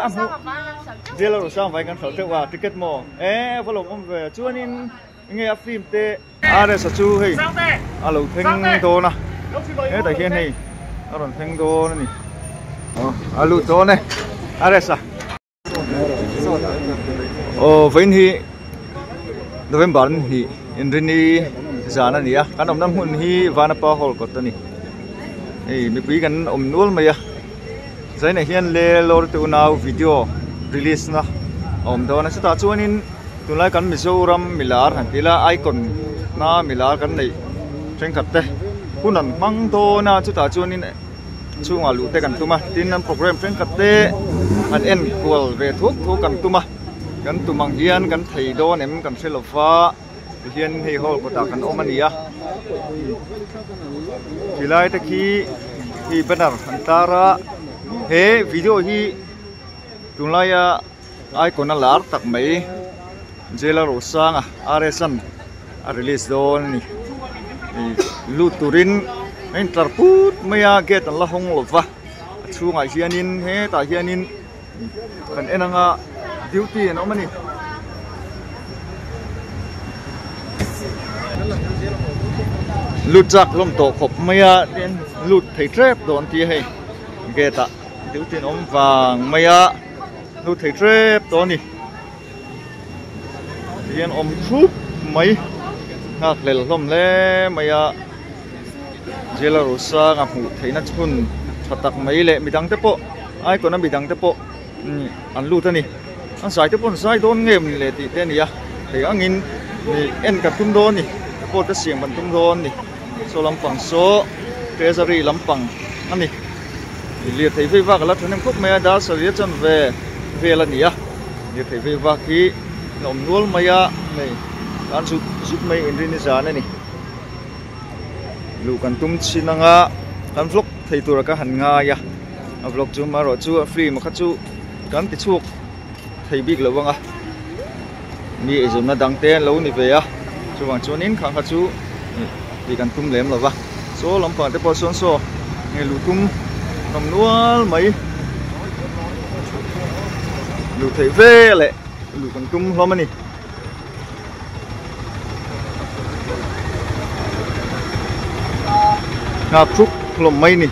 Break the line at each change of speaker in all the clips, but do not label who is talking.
a hmuh Jailer Rosanga vai kan hralh teuh a ticket maw e va lawm awm ve chuanin enge a film te RS a chu hei a lo thleng dawn a hetah hian hei a rawn thleng dawn a ni a lut dawn e RS a. Aw vawiin hi November ni hnih inrini zan a ni a kan awmna hmun hi Vanapa hall kawt a ni hei mipui kan awm nual mai a zainah hian le lawr te unau video release na a awm dawn a chutah chuanin tunlai kan Mizoram milar han tih ila icon na milar kan neih thenkhat te hun an hmang dawn a chutah chuanin. Chhungah luh te kan tum a, tin an program thenkhat te an en kual ve thuk thuk kan tum a, kan tum ang hian kan thei dawn em kan hre lo va, tihian hei hall kawtah kan awm a ni a, tilai te khi hei banner an tar a, he video hi tunlaia icon a lar tak mai Jailer Rosanga RS an a release dawn a ni lut turin a intlar put mai a gate an la hawng lo va a chhungah hianin hetah hianin kan en anga duty an awm a ni. Lut chak hlawm tawh khawp mai a tin lut thei tep dawn tih a hei gate ah duty an awm vang mai a lut thei tep tawh a ni. Hian awm thup mai nghak hlel hlawm hle mai a Jailer Rosanga hmuh theihna chhun tha tak mai leh midang te pawh icon a midang te pawh an lut a ni an zai te pawh an zai dawn nge mawni le tih te a ni a hei angin en kan tum dawn a ni report te siam kan tum dawn a ni saw lampang saw treasury lampang a ni lirthei vei vak a la thahnem khawp mai a dar sarih a chanve vel a ni a. Lirthei vei vak hi a awm nual mai a hei tan zut zut mai inrin i zan a ni luh kan tum chin anga kan vlog thei tura ka han ngai a a vlog chu amaherawh chu a film kha chu kan ti chhuak thei bik lo ang a mi eizawnna dang te an lo ni ve a chuvang chuanin khang kha chu tih kan tum lem lo va saw lampang te pawh sawn saw nge luh tum hnawm nual mai. Luh theih ve leh luh kan tum hlawm a ni. Nghak thup hlawm mai ni.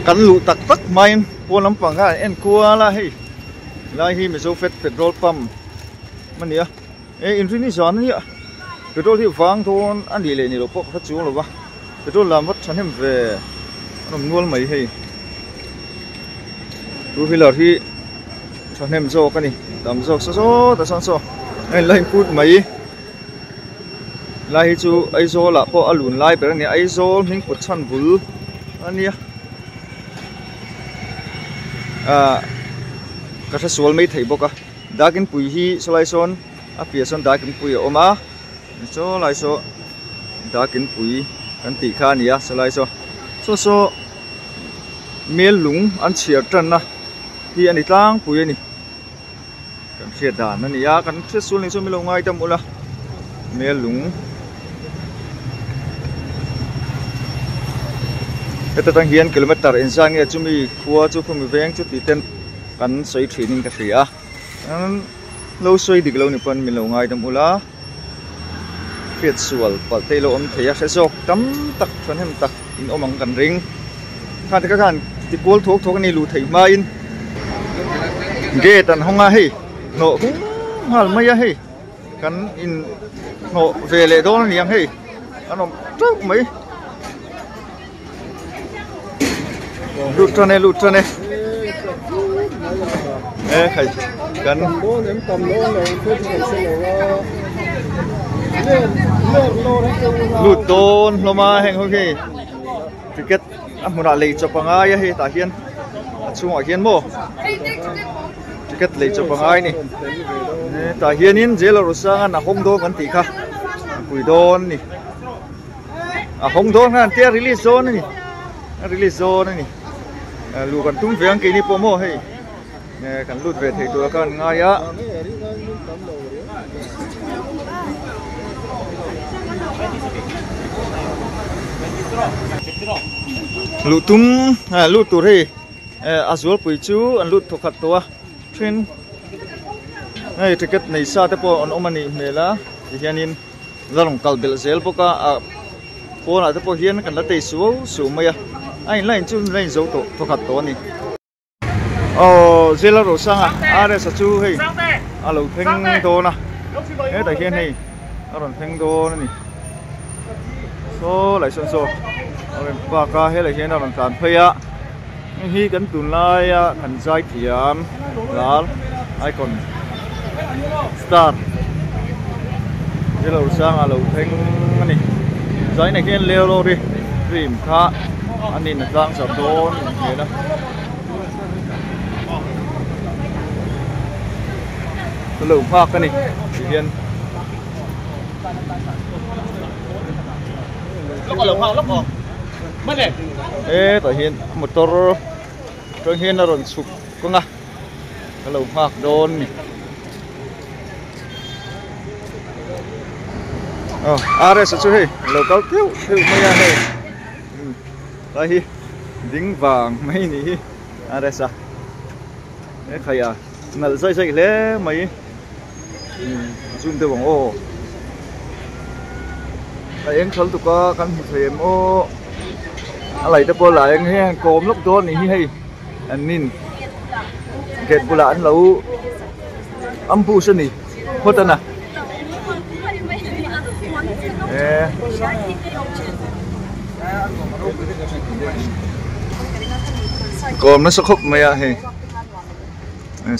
Kan luh tak tak hmain pawn lampang kha an en kual a hei lai hi Mizo Fed petrol pump a ni a e inrini zan a nia petrol hi vang dawn a nih leh ni loh pawh ka hre chuang lo va. Petrol lam va thahnem ve an awm nual mai hei two wheeler hi thahnem zawk a ni tam zawk saw sawtah sawn saw a in line put mai lai hi chu Aizawl ah pawh a lun lai ber a ni Aizawl hming put chhan bul a nia ah ka hre sual mai thei bawk a dakin pui hi sawlai sawn a piah sawn dakin pui a awm a saw lai saw. Dakin pui kan tih kha a ni a sawlai saw saw saw mel lung an chhiar tanna hi a ni tlangpui a ni kan hriat dan a ni a kan hriat sual ni chu min lo ngai dam ula mel lung heta tang hian kilometer engzat nge chumi khua chu khumi veng chu tih ten kan sawi thin in ka hria a lo sawi dik lo ni pawn min lo ngai dam ula. Hriat sual palh te ilo awm thei a hre zawk tam tak thahnem tak in awm ang kan ring khan te kha khan ti kual thuak thuak a ni luh theih hmain gate an hawng a hei hnawh hung nghal mai a hei kan in hnawh ve leh dawn a ni ang hei an awm teuh mai lut tan e lut tan e e khai kan lut dawn hlawm a heng ho hi ticket a hmunah lei chawp a ngai a hei tah hian a chhungah hian maw ticket lei chawp a ngai a ni tah hianin jail Rosanga a hawng dawn kan tih kha a pui dawn a ni. A hawng dawn khan tia release dawn a ni a release dawn a ni luh kan tum ve ang keini pawh maw hei kan lut ve thei tur a khan ngai a luh tum lut tur hei. Eh a zualpui chu an lut thawkhat tawh a then hei ticket nei sa te pawh an awm a nih hmel a tihianin la rawn kal belh zel bawk a ah pawnah te pawh hian kan la tei suau suau mai a a in line chu la in zo tawh thawkhat tawh a ni. Aw Zela Rosanga RS a chu hei a lo thleng dawn a hetah hian hei a rawn thleng dawn a ni saw lai sawn saw a rawn park a helai hian a rawn tlan phei a hei hi kan tunlaia kan zai thiam lar icon star Zela Rosanga a lo thleng a ni zainah hian Leo lorry film kha a nin a tlang char dawn a nih hmel a. Ka lo nghak a ni ti hian hetah hian motor atang hian a rawn chhuk kawng a ka lo nghak dawn a ni aw RS a chu hei a lo kal teuh teuh mai a hei. Lai hi ding vang mai ni hi a rest a he khai a nalh zai zai hle mai zoom deuh ang aw a eng thal tuk a kan hmu thei em aw a lei te pawh la eng hi a kawm lawk dawn a nih hi hei an nin gate bulah an lo ambush a ni phawt a na. Kawm nasa khawp mai a hei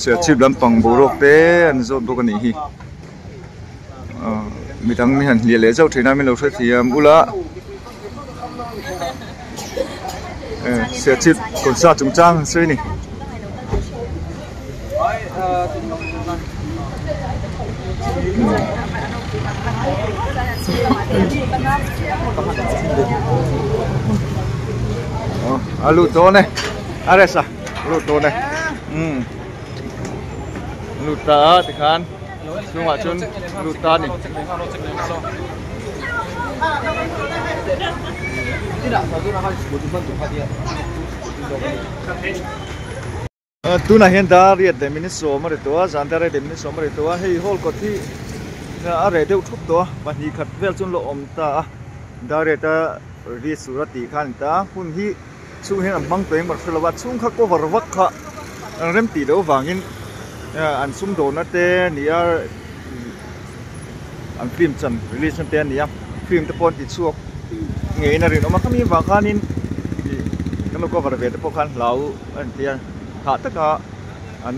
serchhip lampang boruak te an zawt bawk a nih hi midang mi han hliah leh zauh thin a min lo hrethiam ula serchhip concert chungchang an sawi a ni. A lut dawn e a rest a lut dawn e umm lut ta a tikhan chhungah chuan lut ta a ni. Tunah hian dar riat leh minute sawm a ri tawh a, zan dar riat leh minute sawm a ri tawh a, hei hall kawt hi a reh deuh thup tawh a, pahnih khat vel chu an lo awm ta a, dar riat a ri sur a tih kha a ni ta a, hun hi chhung hian an hmang tawh eng ber hre lo a, chhung kha cover vak kha an rem tih loh avangin an sumdawhna te a ni a, an film chan release na te a ni a, film te pawh an ti chhuak ngeiin a rinawm a, khami vang khanin ih kan lo cover ve te pawh khan hlau a ni thei a, hah taka an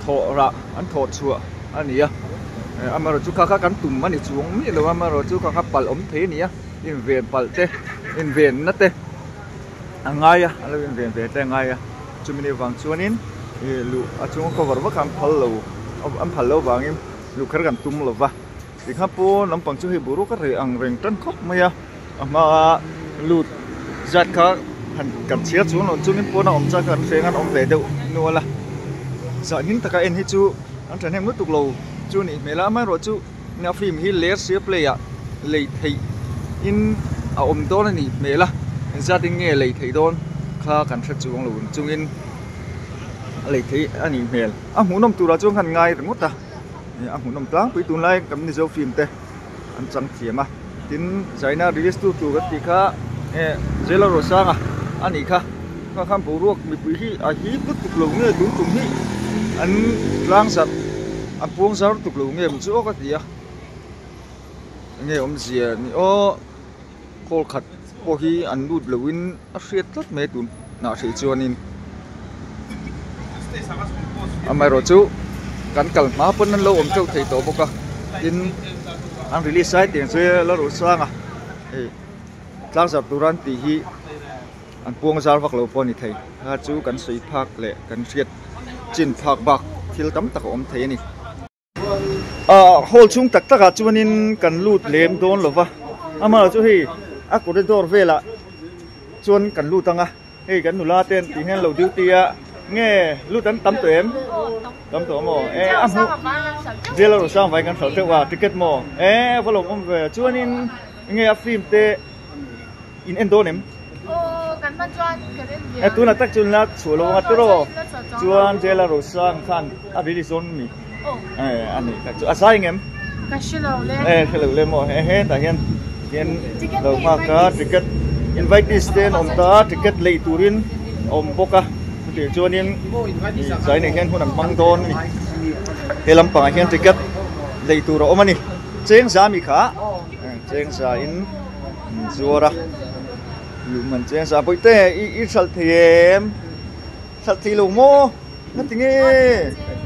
thawh rah an thawh chhuah a ni a, amaherawhchu kha kha kan tum a ni chuang miah lo a, amaherawhchu kha kha palh awm thei a ni a, inven palh te invenna te a ngai a, an lo inven ve te a ngai a, chumi ni vang chuanin ih luh a chunga cover vak kha an phal lo an phal loh vangin luh kher kan tum lo va tikhan pawn lampang chu hei boruak a reh ang reng tan khawp mai a a hmaa lut zat kha han kan chhiar chuang lo chungin pawn a awm chak an hreng an awm ve deuh nual a zah hlim taka en hi chu an thahnem lutuk lo chu a nih hmel a amaherawhchu a film hi ler sia play ah lei theih in a awm dawn a nih hmel a engzat in nge lei theih dawn kha kan hre chuang lo chungin a lei theih a nih hmel a hmuhnawm turah chuan khan ngai ringawt a a hmuhnawm tlangpui tunlai kan mizo film te an chang thiam a tin zaina release tu tur kan tih kha eh Zela Rosanga a nih kha kha khan boruak mipui hi a hip lutuk lo nge tun tum hi an tlang zat an puang zar lutuk lo nge maw chu aw ka ti a enge awmzia ni aw call khat pawh hi an lut lo in a hriat tlat mai tun hnah hrih chuanin amaherawh chu kan kal hma pawn an lo awm teuh thei tawh bawk a tin an release lai tiang chu la ruh sang a hei tlang zar tura an tih hi an puang zar vak lo pawh a ni thei kha chu kan sawi phak leh kan hriat chin phak bak thil tam tak a awm thei a ni. Ah hall chhung tak tak ah chuanin kan lut lem dawn lo va amaherawh chu hei a corridor velah chuan kan lut ang a hei kan nula te an tih hian lo duty a nge lut an tam tawh em tam tawh maw e a hmuh jail a rosang vai kan hralh teuh a ticket maw e va lawm awm ve chuanin nge a film te in en dawn em.
Aw kan.
E tunah tak chuan la chhuah lo anga tiraw chuan Jela Rosang khan a release dawn mi e a nih kha chu a zai ngem
ka hre lo le
e hre lo le maw he hetah hian hian lo nghak a ticket invitees te an awm ta a ticket lei turin a awm bawk a chutih chuanin zai nei hian hun an hmang dawn a ni he lampangah hian ticket lei tur a awm a ni chengza mi kha chengza in an zuar a. Luhman cheng sa pawih te i i hralh thei em hralh thei lo maw na ti nge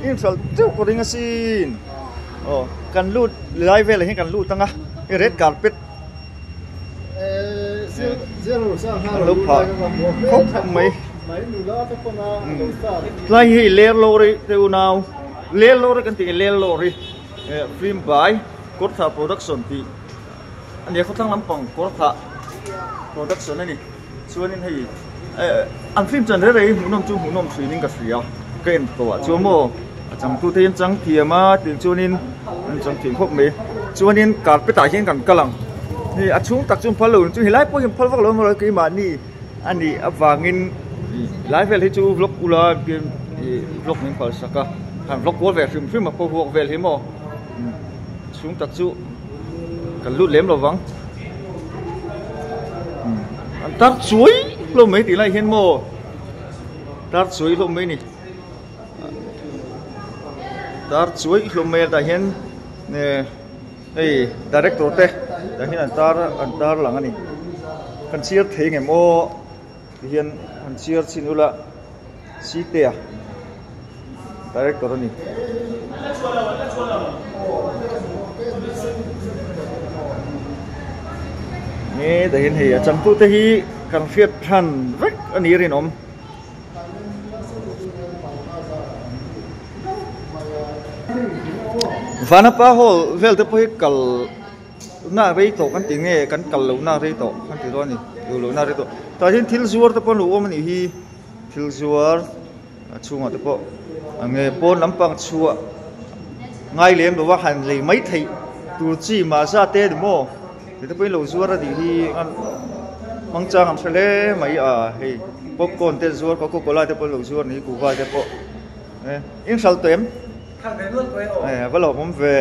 i hralh teuh ka ring asin aw kan lut lai velah hian kan lut anga i red carpet an lo phah khawp mai tlai hi ler lawri te unau ler lawri kan tih ler lawri film by kawrthah production tih. A nia khawthlang lampang kawr thah production a ni chuanin hei eh an film chan reng reng hi hmuhnawm chu hmuhnawm thinin ka hria ka en tawh ah chuan maw a changtu te hi an chang thiam a tih chuanin an chang thiam khawp mai chuanin carpet ah hian kan kal ang hei a chhung tak chu an phal lo chu helai pawh hi an phal vak lo amaw keimahni a nih avangin helai vel hi chu vlog ula ih vlog min phal sak a han vlog kual ve hrim hrim a pawh vel hi maw chhung tak chu. Kan lut lem lo vang. An tar chuai hlawm mai tih lai hian maw tar chuai hlawm mai ni. Tar chuai hlawm mai a tah hian eh hei director te tah hian an tar an tar lang a ni. Kan chhiar thei ngem aw ti hian an chhiar chhin ula Site a director a ni. Nge tahin hei a changtute hi kan hriat hran vek a ni rinawm. Vanapa hall vel te pawh hi kal na rei tawh kan ti nge kan kal loh na rei tawh kan ti dawn a ni duh loh na rei tawh tah hian thil zuar te pawh an lo awm a nih hi. Thil zuar a chhungah te pawh a nge pawn lampang chhuah ngai lem lova han lei mai theih tur chi mahza te ni maw ti te pawhin lo zuar a nih hi hmang chang an hre hle mai a hei popcorn te zuar coca cola te pawh an lo zuar a ni kuhva te pawh e in hralh tawh em e a va lawmawm ve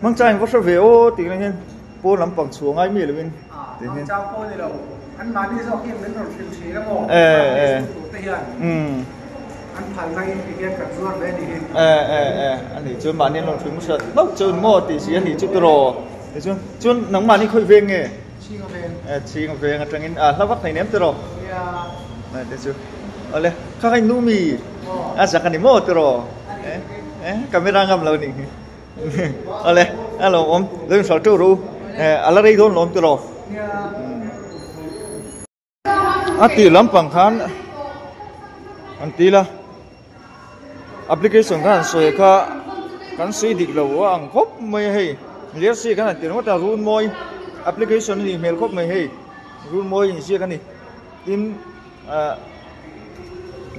hmang chang in va hre ve aw tih na hian. Pawn lampang chhuah ngai mi lovin ti hian.
Chau pawh ni lo, an mahni zawk hian min rawn hrilh thin a maw? Facebook te hian an phalna in ti hian kan zuar ve a nih hi.
E e e a nih chuan mahni an rawn hrilh hmasa hlauh chuan maw tih si a nih chu tiraw? Ti chuan chuan nangmahni khawi veng nge?
Chhinga veng.
E Chhinga veng atangin a hla vak hleinem tiraw?
Nia.
E te chu awle kha kha in nu mi a zak a ni maw tiraw? E e camera ngam lo nih hi. Awle a lo awm lo inhralh teuh rawh u a la rei dawn lawm tiraw a tih lampang khan an ti la application khan an sawi kha kan sawi dik lo a ang khawp mai a hei lersi khan an ti ringawt a runmawi application a nih hmel khawp mai hei runmawi inziak a ni tin. Ahh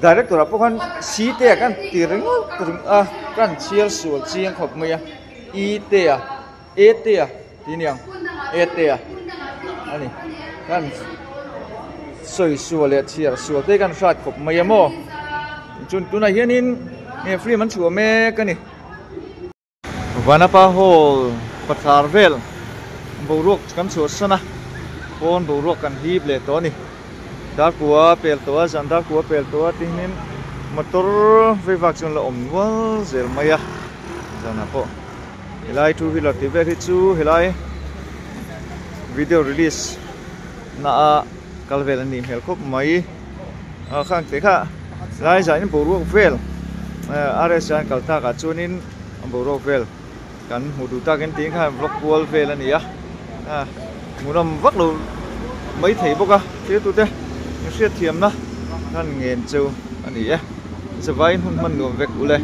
director ah pawh khan c te ah khan ti ringawt ringawt a ka han chhiar sual chiang khawp mai a e te ah a te ah tih aniang a te ah a ni ka han sawi sual leh chhiar sual te hi ka han hrat khawp mai a maw chuan tunah hianin film an chhuah mek a ni. Vanapa Hall pathlar vel boruak kan chhuahsan a, pawn boruak kan hip leh tawh a ni. Darkua pel tawh a, zan darkua pel tawh a tihnin motor veivak chuan la awm nual zel mai a, zanah pawh helai two wheeler tih vel hi chu helai video release na a kal vel a nih hmel khawp mai. Ah khang teh kha lai zah in boruak vel RS an kal tak ah chuanin a boruak vel kan hmuh duh takin tiin khan vlog kual vel a ni a ah hmuhnawm vak lo mai thei bawk a thil tute in hriatthiamna khan ngen cheu a ni e zavaiin hun hman nuam vek ule.